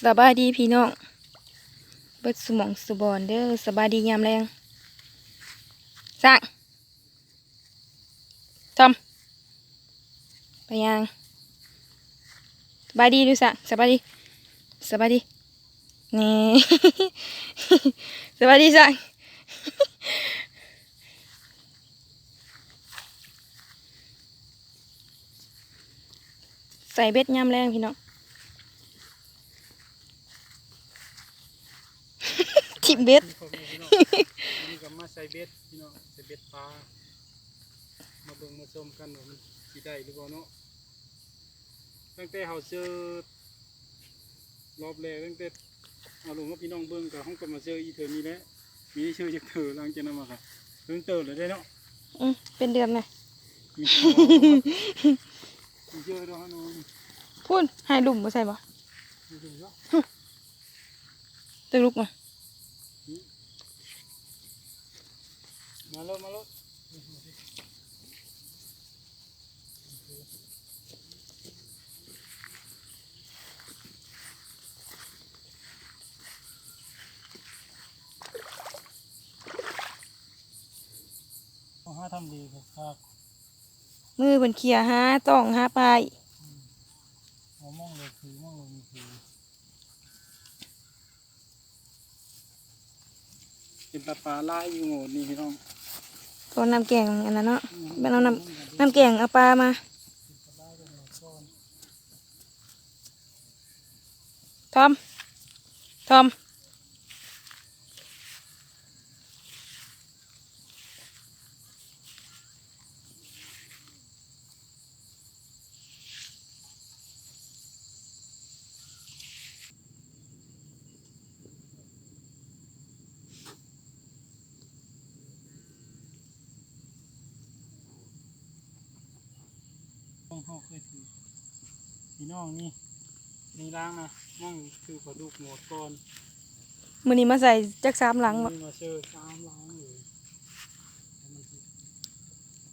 ສະບາຍດີພີ່ນ້ອງ ເບິດສູ່ໝ່ອງສູ່ບ່ອນເດີ. ສະບາຍດີຍາມແລງ. ຊ້າງ ທອມ ໄປຍ່າງ. ສະບາຍດີດູຊ້າງ. ສະບາຍດີ. ສະບາຍດີ. ນີ້ ສະບາຍດີຊ້າງ. ໃສ່ເບັດຍາມແລງພີ່ນ້ອງ. ຖິ້ມເບັດ. ນີ້ກໍມາໃສ່ເບັດພີ່ນ້ອງ ໃສ່ເບັດປາ. ມາເບິ່ງມາຊົມກັນວ່າມັນຊິໄດ້ຫຼືບໍ່ເນາະ. ຕັ້ງແຕ່ເຮົາເຈີ ລອບແລກ ຕັ້ງແຕ່ເອົາລົງໃຫ້ພີ່ນ້ອງເບິ່ງ ກໍເຮົາກໍມາເຈີອີກເທື່ອນີ້ແຫຼະ. ມີເຈີຈັກເທື່ອ ຫຼັງຈາກນັ້ນມາກໍເຖິງເຕີບແລ້ວເດ້ເນາະ. ອືມ ເປັນເດືອນແລ້ວ. ມີເຈີດອກຫັ້ນ. ພຸ້ນ ໃຫ້ລຸ່ມບໍ່ໃສ່ບໍ່? ຕຶກລຸກມາ ມາໂລດ ມາໂລດ. ເຮົາຫາທຳເລຄັກໆ. ມືເພິ່ນເຂ້ຍຫາຕ້ອງຫາປາອີກ. ອືມ ເອົາມອງເລີຄື ມອງເລີມີຄື. ເປັນຕາປາຫຼາຍຢູ່ໂງດນີ້ພີ່ນ້ອງ. ຕອນນ້ຳແກງອັນນັ້ນເນາະ. ອືມ ແມ່ນເອົານ້ຳ ນ້ຳແກງເອົາປາມາ. ທອມ ທອມ. ຂອງເຮົາເຄີຍຖືກ ພີ່ນ້ອງນີ້ ນີ້ລ້າງນະ ຍັງຖືກປາດຸກໝົດກ່ອນ. ມື້ນີ້ມາໃສ່ຈັກສາມຫຼັງເນາະ. ມື້ນີ້ມາເຊີສາມຫຼັງເລີຍ. ມັນຊິ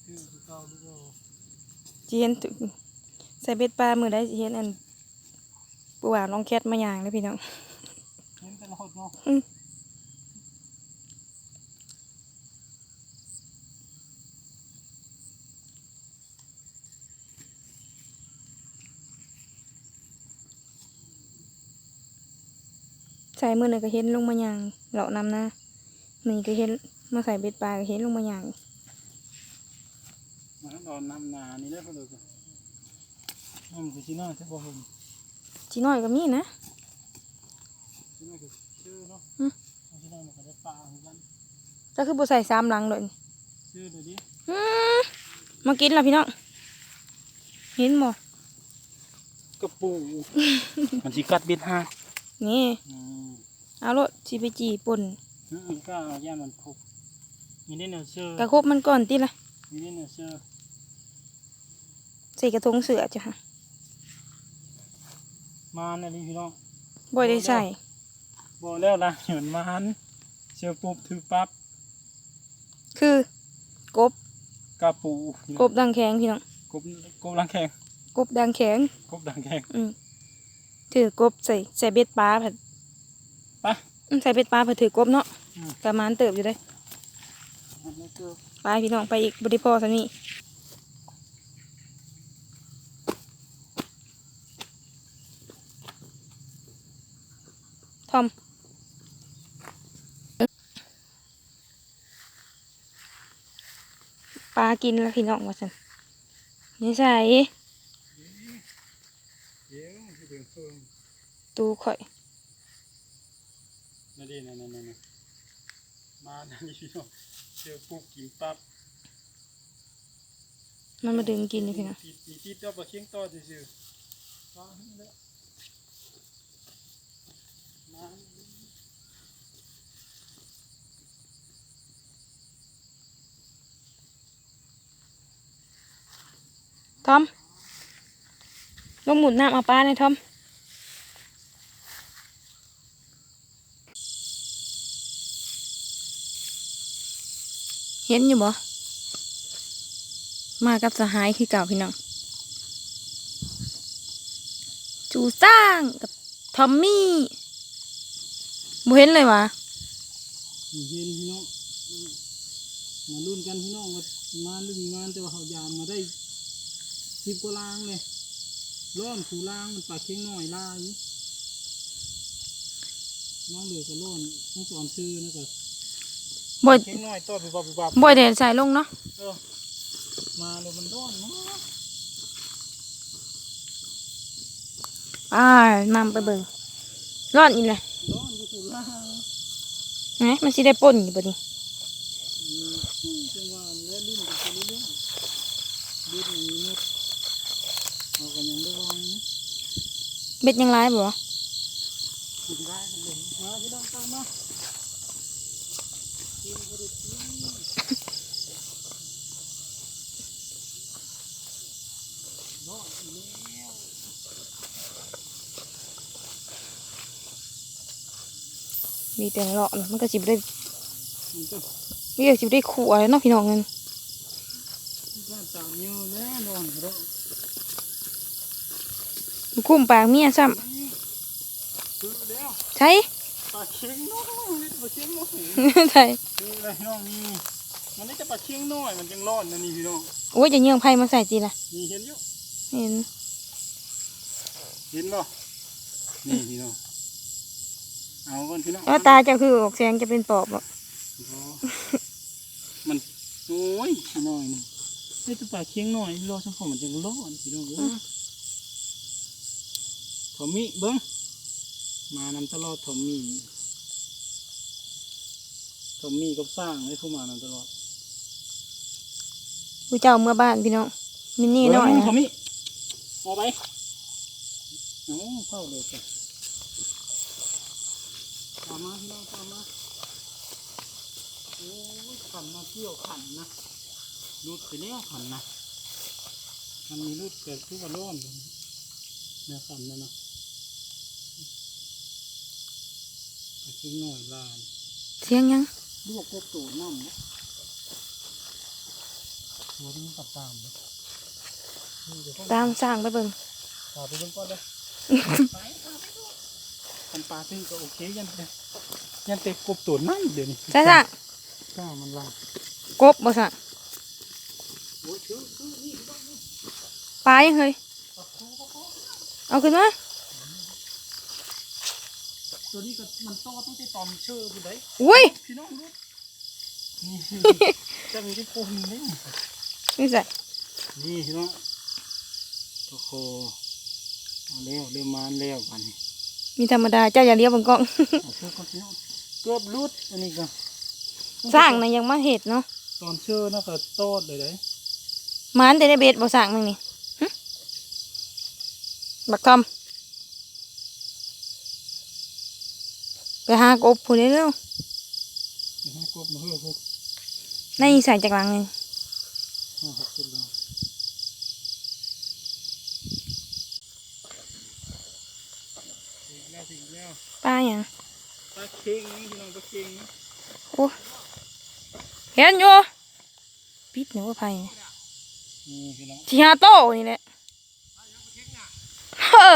ຄືຄືເກົ່າຫຼືບໍ່? ຊິເຫັນ ໃສ່ເບັດປາມື້ໃດ ຊິເຫັນອັນ ຜູ້ບ່າວນ້ອງແຄດມາຍ່າງເດ້ພີ່ນ້ອງ. ເຫັນແຕ່ລົດເນາະ. ອືມ. ໃສ່ມື້ນັ້ນກໍເຫັນລົງມາຍ່າງເລາະນຳນາ ມື້ນີ້ກໍເຫັນມາໃສ່ເບັດປາ ກໍເຫັນລົງມາຍ່າງ ມານອນນຳນານີ້ແຫຼະ. ມັນຄືຊິນ້ອຍແທ້ບໍ່ເຫັນ. ຊິນ້ອຍກໍມີນະ. ຊິນ້ອຍກໍຊື່ເນາະ. ອືມ. ຊິນ້ອຍມັນກໍໄດ້ປາຄືກັນ. ເຈົ້າຄືບໍ່ໃສ່ສາມຫຼັງໂລດນີ້? ຊື່ໂລດດິ. ອືມ ມາກິນລະພີ່ນ້ອງ ເຫັນບໍ່? ກະປູ ມັນຊິກັດເບັດຫາກ. ນີ້ ອືມ. ເອົາໂລດ ຊິໄປຈີ່ປົ່ນ. ອືມ ກໍເອົາ ຢ້ານມັນຄົບ. ມີແນວເຊື່ອ ກະຄົບມັນກ່ອນຕິລະ. ມີແນວເຊື່ອ ໃສ່ກະທົງເສື້ອເຈົ້າຫາ. ມານອີ່ຫຼີພີ່ນ້ອງ ບໍ່ໄດ້ໃສ່. ບໍ່ແລ້ວລະ ມັນມານ ເຊື່ອປຸບຖືກປັບ. ຄື ກົບ ກະປູ ກົບດັງແຂງພີ່ນ້ອງ. ກົບ ກົບດັງແຂງ ກົບດັງແຂງ ກົບດັງແຂງ. ອືມ. ຖືກົບໃສ່ ໃສ່ເບັດປາພັດ ປະ ອືມ ໃສ່ເບັດປາພັດຖືກົບເນາະ. ອືມ. ກະໝານເຕີບຢູ່ເດ້. ໄປພີ່ນ້ອງ ໄປອີກ ບໍ່ໄດ້ພໍສ່ຳນີ້. ທອມ ປາກິນລະພີ່ນ້ອງວ່າຊັ້ນ. ຢູ່ໃສ? ຕູຂ້ອຍ. ນັ້ນເດ້ ນັ້ນໆໆ ມານັ້ນນີ້ພີ່ນ້ອງ ເຈີປຸບກິນປັບ. ມັນມາດຶງກິນຢູ່ພີ່ນ້ອງ. ຕິດ ຕິດ ຕິດດອກປາຄຽງຕໍ່ຊື່ໆ. ທອມ ລົງໝູນນ້ຳເອົາປາແດ່ທອມ. ເຫັນຢູ່ບໍ່? ມາກັບສະຫາຍຄືເກົ່າພີ່ນ້ອງ. ຈູຊ່າງກັບ ທອມມີ້ ບໍ່ເຫັນເລີຍຫວາ? ບໍ່ເຫັນພີ່ນ້ອງ. ມາລຸ້ນກັນພີ່ນ້ອງວ່າມານຫຼືບໍ່ມານ, ແຕ່ວ່າເຮົາຢາມມາໄດ້ສິບກວ່າລາງເລີຍ. ລ້ອນຄູ່ລາງມັນປາເຄັງນ້ອຍຫຼາຍ. ລາງເດີກະລ້ອນ ຕ້ອງສອນຊື່ນະກະ ບໍ່ ເຄັງນ້ອຍຕອດບຸບບັບບຸບບັບ. ບໍ່ໄດ້ໃສ່ລົງເນາະ. ເອີ ມາແລ້ວມັນຮ້ອນມາກ. ອ້າຍ ນຳໄປເບິ່ງ ຮ້ອນອີກແລ້ວ. ຮ້ອນຢູ່ພຸ້ນລະ. ແໝ ມັນຊິໄດ້ປົ່ນຢູ່ບໍ່ນີ້? ອືມ ຈັ່ງວ່າແຫຼະ ລຸ້ນກັນໄປເລື້ອຍໆ. ເບັດຍັງມີໝົດ ເຮົາກໍຍັງໄດ້ວາງ. ເບັດຍັງຫຼາຍບໍ່? ກິນໄດ້ເລີຍ. ມາພີ່ນ້ອງຕາມມາ ກິນບໍ່ໄດ້ກິນ. ມີແຕ່ເລາະ ມັນກໍຊິບໍ່ໄດ້ ມັນກໍ ມີແຕ່ຊິບໍ່ໄດ້ຂົ້ວແລ້ວເນາະ ພີ່ນ້ອງເອີຍ. ບໍ່ຄຸ້ມປາກເມຍຊ້ຳ. ໃສ? ປາເຄັງນ້ອຍ ປາເຄັງນ້ອຍ. ໃສ? ຄືແລ້ວພີ່ນ້ອງ ນີ້ ມັນມີແຕ່ປາເຄັງນ້ອຍ ມັນຈັ່ງຮ້ອນນະນີ້ພີ່ນ້ອງ. ໂອ້ຍ ຈະເຍືອງໄຟມາໃສ່ຕິລະ. ນີ້ເຫັນຢູ່ ເຫັນ ເຫັນບໍ່? ນີ້ພີ່ນ້ອງ ເອົາກ່ອນພີ່ນ້ອງ. ເອົາ ຕາເຈົ້າຄືອອກແສງ ຈະເປັນປອບບໍ່? ບໍ່ ມັນ ໂອ້ຍ ຂີ້ນ້ອຍນີ້ ມີແຕ່ປາເຄັງນ້ອຍ ລໍສຳພໍມັນຈັ່ງຮ້ອນພີ່ນ້ອງເອີຍ. ອືມ ທອມມີ້ເບິ່ງ ມານຳຕະຫຼອດ ທອມມີ້ ທອມມີ້ກັບຊ້າງເດ້ ຜູ້ມານຳຕະຫຼອດ. ຜູ້ເຈົ້າເມືອບ້ານພີ່ນ້ອງ ມິນນີ້ນ້ອຍ ເບິ່ງ ທອມມີ້ ອອກໄປ. ເອົາ ເຝົ້າເລີຍ ຕາມມາພີ່ນ້ອງ ຕາມມາ. ໂອ້ຍ ຂັນນະ ກ່ຽວຂັນນະ ຫຼຸດໄປແລ້ວຂັນນະ. ຄັນມີຫຼຸດກໍຄືວ່າຮ້ອນນະ ຂັນນະນະ. ປາເຄັງນ້ອຍຫຼາຍ. ສຽງຫຍັງ? ຫຼືວ່າກົບໂຕນຳເນາະ. ຕົວນີ້ມັນຕາມເນາະ. ຕາມຊ້າງໄປເບິ່ງ ພາໄປເບິ່ງກ່ອນເດີ້. ຄັນປາຖືກກໍໂອເຄ ຢ້ານແຕ່ ຢ້ານແຕ່ກົບໂຕນຳດຽວນີ້. ໃສຊ້າງ? ກ້າມັນລາຍ. ກົບບໍ່ຊ້າງ? ໂອ້ຍ ຖື ຖື ນີ້ ປາຫຍັງເຮີ້ຍ? ປາຄໍ ປາຄໍ ເອົາຂຶ້ນມາ. ຕົວນີ້ກໍມັນຕໍ່ຕັ້ງແຕ່ຕອນເຊີພຸ້ນໃດ໋. ອຸ້ຍ ພີ່ນ້ອງດູ ນີ້ ຈະມີແຕ່ຄົນນີ້ ນີ້ໃສ? ນີ້ພີ່ນ້ອງ ປາຄໍ ເອົາແລ້ວ ເລີ່ມມາແລ້ວບາດນີ້. ມີທຳມະດາ ເຈົ້າຢ່າລ້ຽວເບິ່ງກ້ອງ. ເອົາເຊີກ່ອນພີ່ນ້ອງ ເກືອບຫຼຸດ. ອັນນີ້ກໍ ຊ້າງນະຍັງມາເຮັດເນາະ ຕອນເຊີນະກໍຕອດໄດ້ໃດ໋. ມານແຕ່ໄດ້ເບັດບໍ່ຊ້າງນະນີ້ ຫຶ ບັກທອມ. ໄປຫາກົບພຸ້ນເດ້. ໄປຫາກົບມາເຮີພຸ້ນ. ໃນໃສ່ຈັກຫຼັງນີ້? ຫ້າຫົກເຈັດຫຼັງ. ຖືກແລ້ວ ຖືກແລ້ວ. ປາຫຍັງ? ປາເຄັງພີ່ນ້ອງ ປາເຄັງ. ໂອ້ ເຫັນຢູ່. ປິດແນ່ບໍ່ໄຜນີ້. ນີ້ພີ່ນ້ອງ ຊິຫາໂຕນີ້ແຫຼະ. ເອີ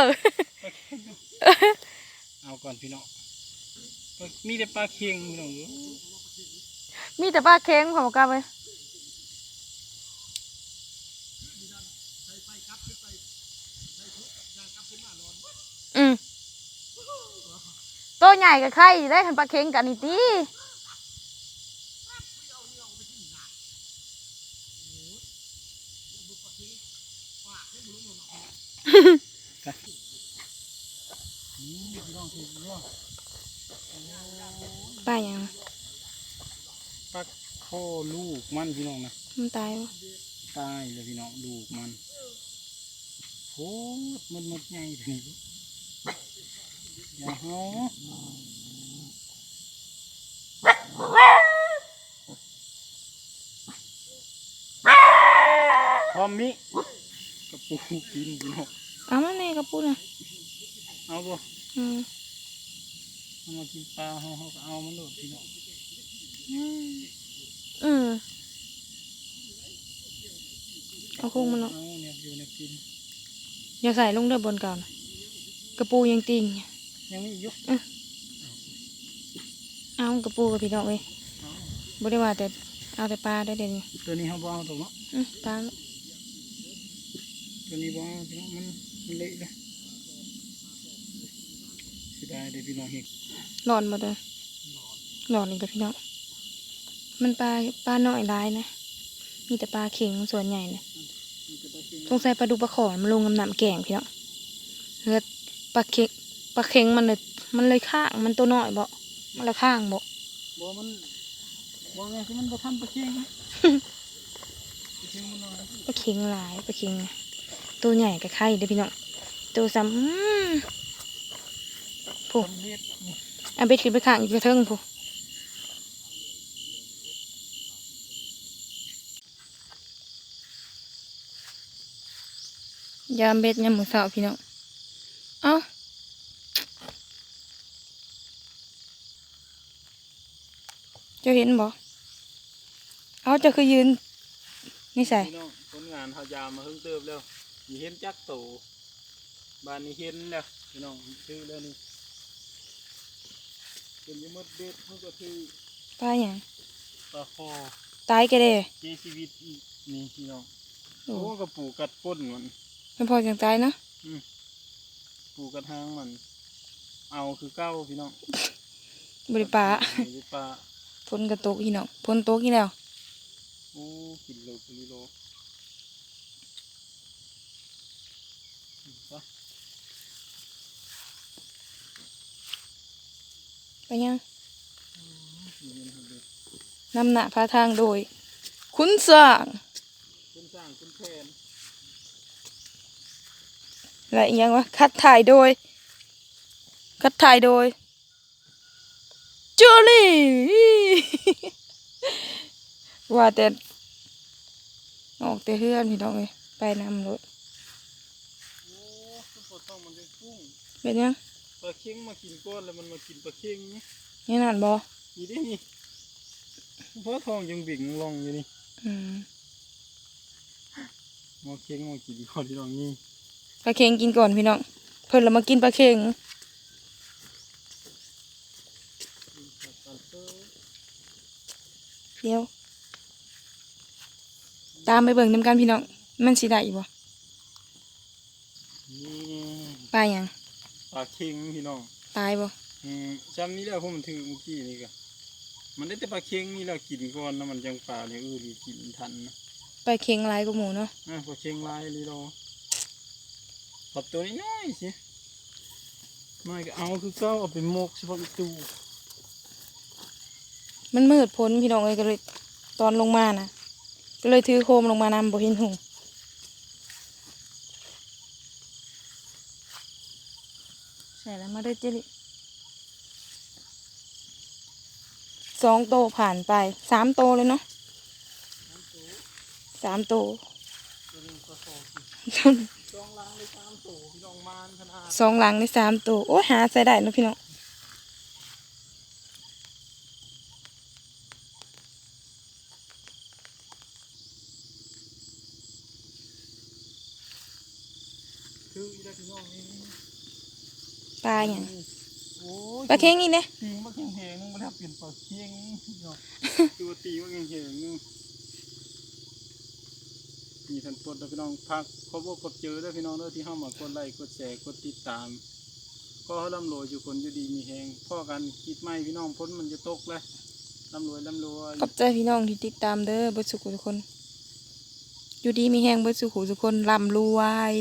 ເອົາກ່ອນພີ່ນ້ອງ ມີແຕ່ປາເຄັງພີ່ນ້ອງເອີຍ. ມີແຕ່ປາເຄັງ ເຂົາບໍ່ກັບເລີຍ. ອືມ ໂຕໃຫຍ່ກໍໄຄຢູ່ເດ້ ຄັນປາເຄັງກໍອັນນີ້ຕິ. ປາຫຍັງ? ປາຄໍລູກມັນພີ່ນ້ອງນະ. ມັນຕາຍບໍ່? ຕາຍແລ້ວພີ່ນ້ອງ ລູກມັນ. ໂອ້ ໝົດ ໝົດໃຫຍ່ເດນີ້. ຢ່າເຫົ່າ. ທອມມີ ກະປູກິນພີ່ນ້ອງ. ເອົາມາແດ່ກະປູນະ. ເອົາບໍ່? ອືມ ເອົາມາກິນປາເຮົາ ເຮົາກໍເອົາມາໂລດພີ່ນ້ອງ. ອືມ ເອົາໂຄງມັນເນາະ. ເອົາແນວຢູ່ແນວກິນ. ຢ່າໃສ່ລົງເດີບ່ອນເກົ່ານະ ກະປູຍັງຕີງ. ຍັງມີອີກຢູ່. ອື ເອົາກະປູກັບພີ່ນ້ອງເອີຍ. ເອົາ ບໍ່ໄດ້ວ່າແຕ່ ເອົາແຕ່ປາໄດ້ເດນີ້. ໂຕນີ້ເຮົາບໍ່ເອົາດອກເນາະ. ອື ປາ ໂຕນີ້ບໍ່ເອົາພີ່ນ້ອງ ມັນ ມັນເລະເດ້. ເສຍດາຍເດ້ພີ່ນ້ອງເຮັດ. ຮ້ອນບໍ່ເດີ? ຮ້ອນ ຮ້ອນອີກແລ້ວພີ່ນ້ອງ. ມັນປາ ປານ້ອຍຫຼາຍນະ ມີແຕ່ປາເຂັງສ່ວນໃຫຍ່ນະ. ອືມ ມີແຕ່ປາເຂັງ. ສົງໄສປາດຸກປາຄໍ່ມັນລົງນຳນ້ຳແກ້ງພີ່ນ້ອງ. ເອີ ປາເຂັງ ປາເຂັງມັນເລີຍ ມັນເລີຍຄ້າງ ມັນໂຕນ້ອຍບໍ? ມັນເລີຍຄ້າງບໍ? ບໍ່ ມັນ ບໍ່ແມ່ນ ຄືມັນບໍ່ທັນປາເຂັງ. ປາເຂັງມັນນ້ອຍ ປາເຂັງຫຼາຍ ປາເຂັງ ໂຕໃຫຍ່ກະໄຄເດ້ພີ່ນ້ອງ. ໂຕສ່ຳ ອືມ ພຸ້ນ ສ່ຳເບັດນີ້. ເອົາເບັດຂຶ້ນໄປຄ້າງຢູ່ກະເທິງພຸ້ນ. ຍາມເບັດຍາມມື້ເຊົ້າພີ່ນ້ອງ. ເອົ້າ ເຈົ້າເຫັນບໍ່? ເອົ້າ ເຈົ້າຄືຢືນຢູ່ໃສ? ພີ່ນ້ອງ ຜົນງານເຮົາຍາມມາເຖິງເຕີບແລ້ວ ມີເຫັນຈັກໂຕ. ບາດນີ້ເຫັນແລ້ວພີ່ນ້ອງ ຖືກແລ້ວນີ້. ເປັນຢູ່ໝົດເບັດ ເຮົາກະຖືກ. ປາຫຍັງ? ປາຄໍ່ ຕາຍກະແດ່ ເສຍຊີວິດອີກນີ້ພີ່ນ້ອງ. ໂອ້ ໂອ້ ກະປູກັດກົ້ນມັນ ມັນພໍຈັ່ງຕາຍເນາະ. ອືມ ປູກັດຫາງມັນ ເອົາຄືເກົ່າພີ່ນ້ອງ. ບໍ່ໄດ້ປາ ບໍ່ໄດ້ປາ. ຝົນກະຕົກພີ່ນ້ອງ ຝົນຕົກອີກແລ້ວ. ໂອ້ ກິນເລີກອີ່ຫຼີໂລ. ໄປຫຍັງ? ນຳໜ້າພາທາງໂດຍ ຂຸນຊ້າງ ຂຸນຊ້າງ ຂຸນແຜນ ແລະ ອີ່ຫຍັງວະ? ຂັບຖ່າຍໂດຍ ຂັບຖ່າຍໂດຍ ຈູລີ ວ່າແຕ່ອອກແຕ່ເຮືອນພີ່ນ້ອງເອີຍ ໄປນຳໂລດ. ໂອ້ ຄືພໍທ້ອງມັນຈັ່ງປຸ້ງ. ເປັນຫຍັງ? ປາເຂັງມາກິນກ່ອນ ແລ້ວມັນມາກິນປາເຂັງ. ແນວນັ້ນບໍ? ນີ້ເດ້ນີ້ ພໍທ້ອງຈັ່ງເບັ່ງລ່ອງຢູ່ນີ້. ອືມ ໝໍເຂັງມາກິນກ່ອນພີ່ນ້ອງນີ້. ປາເຂັງກິນກ່ອນພີ່ນ້ອງ ເພິ່ນລະມາກິນປາເຂັງ. ດຽວຕາມໄປເບິ່ງນຳກັນພີ່ນ້ອງ ມັນຊິໄດ້ຢູ່ບໍ່? ນີ້ ປາຫຍັງ? ປາເຂັງພີ່ນ້ອງ. ຕາຍບໍ່? ອືມ ຊ່ຳນີ້ແຫຼະ ເພາະມັນຖືກມື້ກີ້ນີ້ກະ ມັນໄດ້ແຕ່ປາເຂັງນີ້ແຫຼະກິນກ່ອນນະ ມັນຈັ່ງປາແນວອື່ນກິນທັນນະ. ປາເຂັງຫຼາຍກວ່າໝູ່ເນາະ. ເອີ ປາເຂັງຫຼາຍອີ່ຫຼີດອກ. ປັບໂຕນ້ອຍໆຊິ ນ້ອຍກະເອົາຄືເກົ່າ ເອົາໄປໝົກສະເພາະອີ່ຕູ້. ມັນມືດຝົນພີ່ນ້ອງເອີຍ ກະເລີຍຕອນລົງມານະ ກະເລີຍຖືໂຄມລົງມານຳ ບໍ່ເຫັນຫຸ່ງ. ໃສ່ລະ ມາເດີເຈລິ ສອງໂຕຜ່ານໄປ ສາມໂຕເລີຍເນາະ ສາມໂຕ ສອງຫຼັງໄດ້ສາມໂຕ ພີ່ນ້ອງ ມານຂະໜາດ ສອງຫຼັງໄດ້ສາມໂຕ. ໂອ້ຍ ຫາໃສ່ໄດ້ເນາະພີ່ນ້ອງ. ຖືກອີກແລ້ວພີ່ນ້ອງນີ້. ປາຫຍັງ? ໂອ້ຍ ປາເຂັງອີກເດ້. ປີງບັກແຮງໆ ໜຶ່ງ ບໍ່ໄດ້ເປັນປາເຂັງເນາະ ຄືວ່າຕີງບັກແຮງໆ ໜຶ່ງ. ນີ້ທ່ານປົດເດີພີ່ນ້ອງ ຝາກຂອບອົກຂອບໃຈເດີພີ່ນ້ອງເດີ ທີ່ເຂົ້າມາກົດໄລ້ ກົດແຊ ກົດຕິດຕາມ. ຂໍໃຫ້ລ່ຳລວຍສູ່ຄົນ ຢູ່ດີມີແຮງ. ພໍ້ກັນຄລິບໃໝ່ພີ່ນ້ອງ ຝົນມັນຈະຕົກແລ້ວ. ລ່ຳລວຍ ລ່ຳລວຍ. ຂອບໃຈພີ່ນ້ອງທີ່ຕິດຕາມເດີ ເບິດສູ່ຜູ້ສູ່ຄົນ. ຢູ່ດີມີແຮງເບິດສູ່ຜູ້ສູ່ຄົນ ລ່ຳລວຍ.